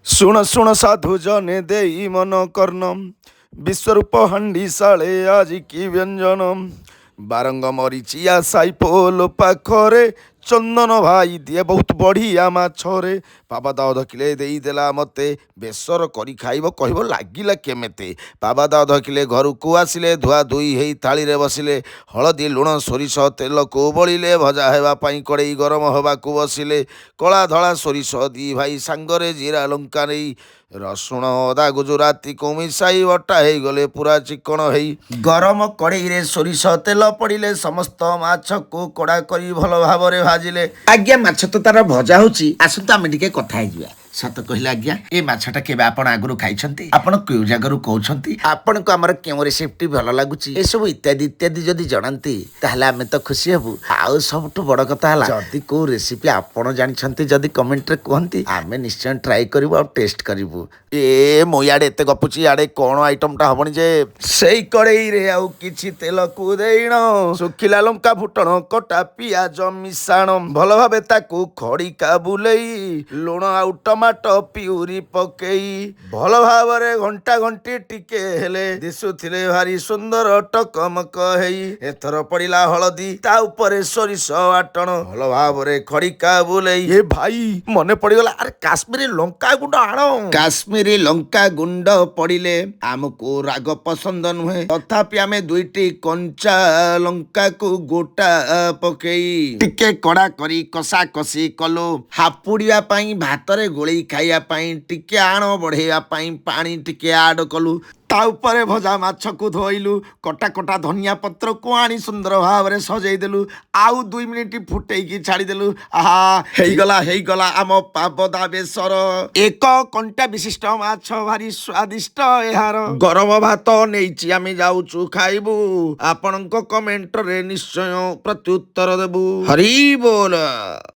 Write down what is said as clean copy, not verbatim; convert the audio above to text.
ଶୁଣ ଶୁଣ ସାଧୁ ଜନେ ଦେଇ ମନ କର୍ଣ୍ଣ, ବିଶ୍ୱରୂପ ହାଣ୍ଡିଶାଳେ ଆଜି କି ବ୍ୟଞ୍ଜନ। ବାରଙ୍ଗ ମରିଚିଆ ସାଇପୋଲ ପାଖରେ ଚନ୍ଦନ ଭାଇ ଦିଏ ବହୁତ ବଢ଼ିଆ ମାଛରେ। ପାବଦା 1/2 କିଲେ ଦେଇଦେଲା ମତେ, ବେସର କରି ଖାଇବ କହିବ ଲାଗିଲା କେମିତି। ପାବଦା 1/2 କିଲେ ଘରକୁ ଆସିଲେ, ଧୁଆ ଧୁଇ ହେଇ ଥାଳିରେ ବସିଲେ, ହଳଦୀ ଲୁଣ ସୋରିଷ ତେଲକୁ ବଳିଲେ, ଭଜା ହେବା ପାଇଁ କଡ଼େଇ ଗରମ ହେବାକୁ ବସିଲେ। କଳା ଧଳା ସୋରିଷ ଦି ଭାଇ ସାଙ୍ଗରେ ଜିରା ଲଙ୍କା ନେଇ, ରସୁଣ ଅଦା ଗୁଜୁରାତିକୁ ମିଶାଇ ବଟା ହେଇଗଲେ ପୁରା ଚିକଣ ହେଇ। ଗରମ କଡ଼େଇରେ ସୋରିଷ ତେଲ ପଡ଼ିଲେ, ସମସ୍ତ ମାଛକୁ କଡ଼ା କରି ଭଲ ଭାବରେ ଭାଜିଲେ। ଆଜ୍ଞା, ମାଛ ତ ତାର ଭଜା ହଉଛି, ଆସନ୍ତୁ ଆମେ ଟିକେ କଥା ହେଇଯିବା। ସତ କହିଲେ ଆଜ୍ଞା, ଏ ମାଛଟା କେବେ ଆପଣ ଆଗରୁ ଖାଇଛନ୍ତି? ଆପଣ କେଉଁ ଜାଗାରୁ କହୁଛନ୍ତି? ଆପଣଙ୍କୁ ଆମର କେଉଁ ରେସିପିଟି ଭଲ ଲାଗୁଛି? ଏସବୁ ଇତ୍ୟାଦି ଇତ୍ୟାଦି ଯଦି ଜଣାନ୍ତି, ତାହେଲେ ଆମେ ତ ଖୁସି ହେବୁ। ଆଉ ସବୁଠୁ ବଡ କଥା ହେଲା, ଯଦି କୋଉ ରେସିପି ଆପଣ ଜାଣିଛନ୍ତି, ଯଦି କମେଣ୍ଟରେ କୁହନ୍ତି, ଆମେ ନିଶ୍ଚୟ ଟ୍ରାଏ କରିବୁ ଆଉ ଟେଷ୍ଟ କରିବୁ। ଏ ମୁଁ ଇଆଡ଼େ ଏତେ ଗପୁଛି, ଇଆଡ଼େ କ'ଣ ଆଇଟମଟା ହବନି ଯେ। ସେଇ କଡ଼େଇରେ ଆଉ କିଛି ତେଲକୁ ଦେଇଣ, ଶୁଖିଲା ଲଙ୍କା ଫୁଟଣ କଟା ପିଆଜ ମିଶାଣ, ଭଲ ଭାବେ ତାକୁ ଖଡ଼ିକା ବୁଲେଇ, ଲୁଣ ଆଉ ଟମାଟୋ ପିଉରି ପକେଇ ଭଲ ଭାବରେ ଘଣ୍ଟା ଘଣ୍ଟି ଟିକେ ହେଲେ ଦିଶୁଥିଲେ ଭାରି ସୁନ୍ଦର ଟକମକ ହେଇ। ଏଥର ପଡ଼ିଲା ହଳଦୀ, ତା ଉପରେ ସୋରିଷ ବାଟଣ, ଭଲ ଭାବରେ ଖଡ଼ିକା ବୁଲେଇ। ଏ ଭାଇ, ମନେ ପଡ଼ିଗଲା, ଆରେ କାଶ୍ମୀରୀ ଲଙ୍କା ଗୁଣ୍ଡ ଆଣ। କାଶ୍ମୀରୀ ଲଙ୍କା ଗୁଣ୍ଡ ପଡ଼ିଲେ, ଆମକୁ ରାଗ ପସନ୍ଦ ନୁହେଁ, ତଥାପି ଆମେ ଦୁଇଟି କଞ୍ଚା ଲଙ୍କାକୁ ଗୋଟା ପକେଇ ଟିକେ କଡ଼ା କରି କଷା କଷି କଲୁ। ହାପୁଡ଼ିବା ପାଇଁ, ଭାତରେ ଗୋଳେଇ ଖାଇବା ପାଇଁ, ଟିକେ ଆଣ ବଢେଇବା ପାଇଁ ପାଣି ଟିକେ ଆଡ କଲୁ। ତା ଉପରେ ଭଜା ମାଛକୁ ଧୋଇଲୁ, କଟା କଟା ଧନିଆ ପତ୍ରକୁ ଆଣି ସୁନ୍ଦର ଭାବରେ ସଜେଇ ଦେଲୁ, ଆଉ 2 ମିନିଟ୍ ଫୁଟେଇକି ଛାଡ଼ିଦେଲୁ। ଆହା, ହେଇଗଲା ହେଇଗଲା ଆମ ପାବଦା ବେସର। ଏକ କଣ୍ଟା ବିଶିଷ୍ଟ ମାଛ ଭାରି ସ୍ୱାଦିଷ୍ଟ ଏହାର। ଗରମ ଭାତ ନେଇଛି, ଆମେ ଯାଉଛୁ ଖାଇବୁ। ଆପଣଙ୍କ କମେଣ୍ଟରେ ନିଶ୍ଚୟ ପ୍ରତ୍ୟୁତ୍ତର ଦେବୁ। ହରି ବୋଲ।